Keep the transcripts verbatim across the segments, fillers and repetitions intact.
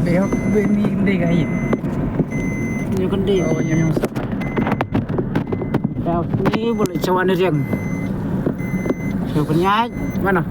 Ïa, ba ngi dei ka ïa. Ngi kan dei. Oh, ngi ngi sa. Ka ni boleh cawan ni riang. Ka penyai mana?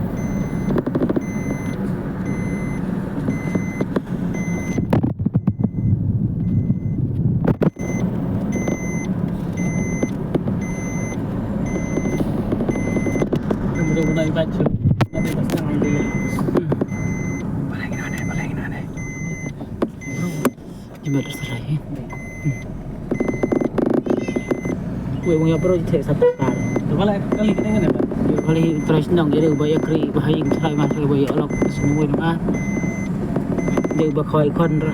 Wei wong ïa pro te sa par. Kali kali kene kene ba. Kali terus nong jadi ba ïa kri ba hai ïing trai mas ba ïa lok semua nong ah. Dei ba khoi khon ra.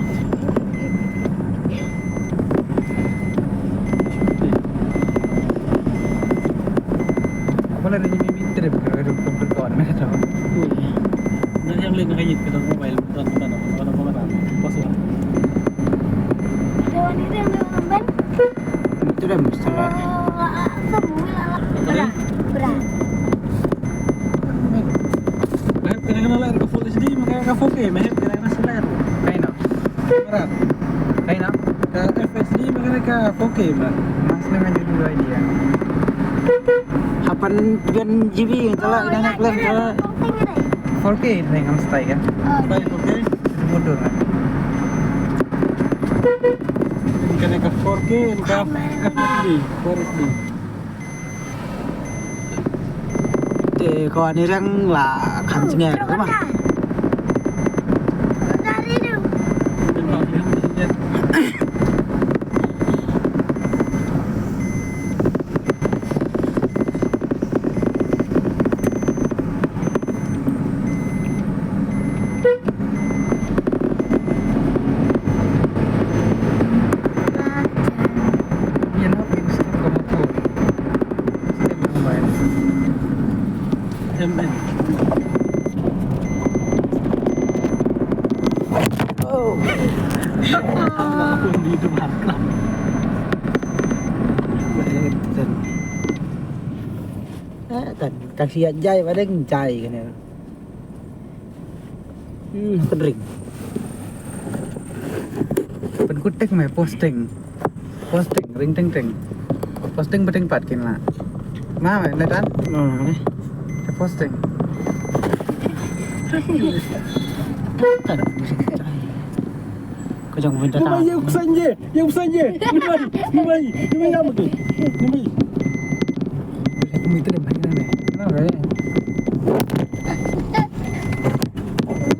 Apa lah ni mi trip ke tu tu kon na tu. Nang yang lain kait ke mobile tu tu tu tu tu. Pas lah. Dewan itu yang dia ngemban. Itu dah mesti lah. Apa mula? Berat. Berat. Mehep kena kena layar ka full H D, maka ka four K, mehep kena kena layar. Kaina. Berat. Kaina. Ka F S D maka ka four K, berat. Mas na kan jadi dua idea. Hapan pilihan G B yang telah ina nak plan telah. Four K ni ngam stay kan. Stay four K. Mundur kan. Kena ka four K, ka F S D, four S D. Te ko ani rang la kham chnger ko ma. M N. Oh. Di depan. Eh, tan. Eh, tan. Kasi jai, paling jai kena. Hmm, kering. Pynkutek me posting. Posting, ring ting ting. Posting beting pat kin la. Ma me ne tan? Ma me. Posting. Tan. Ko jong win ta. Yuk sanje, yuk sanje. Ni mai, ni mai, ni mai. Ni mai. Ni mai.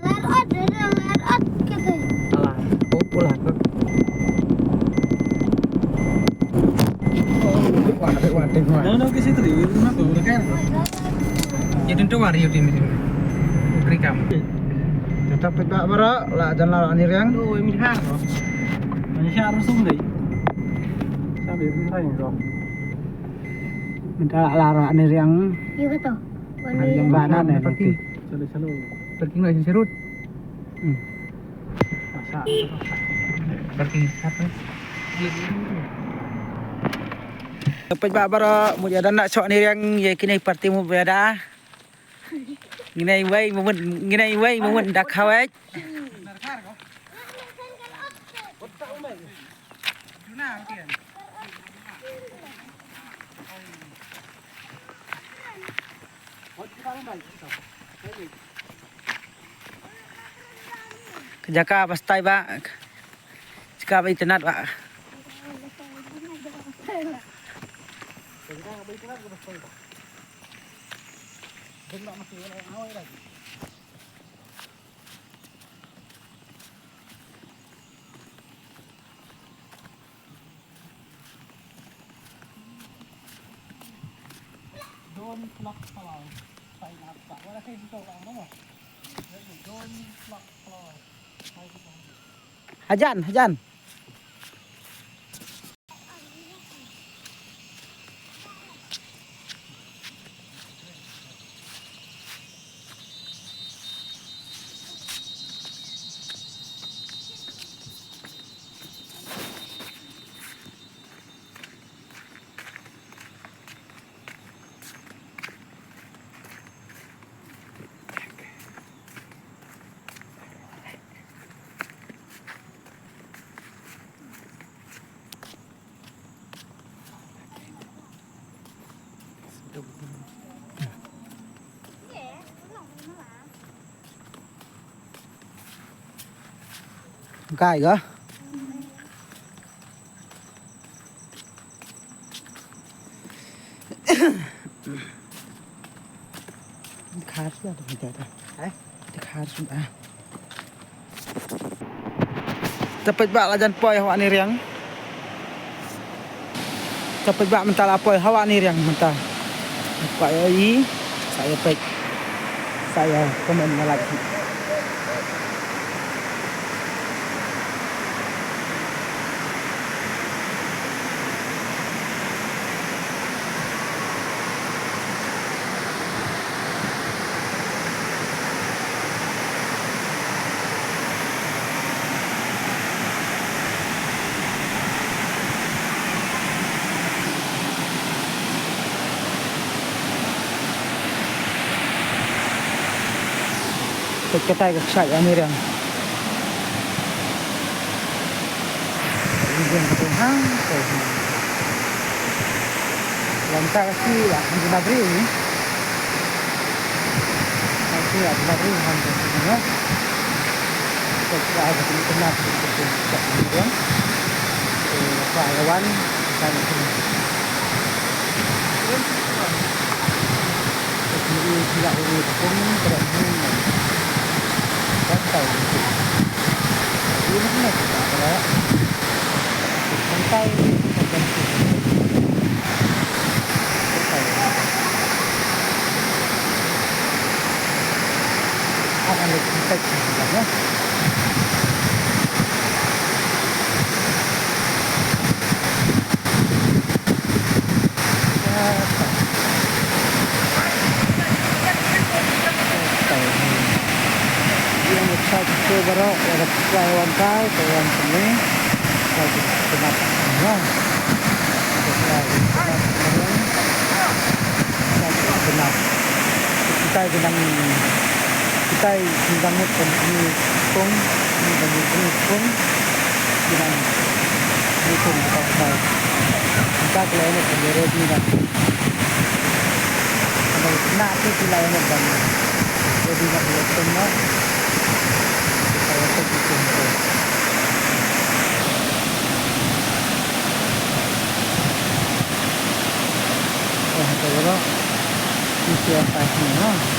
Lar ot, lar ot kete. Alah, oh, pulang tu. Wah, wah, wah. No, no, ke situ, no, tu, udah kan. Ya, tentu war, ya, di sini. Beri kamu. Tetap tak berak, lah, jangan lah, ni riang. Oh, ini har. Ini har sum deh. Sambil ini riang, so. Minta lah, lah, ni riang. Iya, betul. Ni riang mana ni, parking. Parking lah, sini serut. Hmm. Parking satu. Peit ba baroh, mut ïa da na shong ni riang ïa kine party mut ba ïa da. Ngine wei mut, ngine wei mut da khawai. Ka jaka ba stai ba. Jaka ba itynnad ba. Hajan, hajan. Kai ga. Khar sudah tu kita dah. Eh? Khar sudah. Tapet ba la jan poi hawa ni riang. Tapet ba mentah la poi hawa ni riang mentah. Apa ya i? Saya pek. Saya komen na lagi. Katai ka kshaid ani riang. Lam ta ka si ya, ang guna bri ni. Ang si ya, guna bri, ang guna bri, ya. Kita ada kena kena kena kena kena kena kena kena kena kena kena Yang satu baru ada kuai wan kai, kuai wan sini. Kuai kenapa? Kuai kenapa? Kuai kenapa? Kita jangan, kita jangan mut pun ni pun, ni pun ni pun, jangan ni pun kita kita. Kita kalau ni pun dia ready dah. Kalau nak tu sila yang macam ready nak dia pun nak. Kita yang tu pun tu. Eh, kita orang. Ni siapa ni, ha?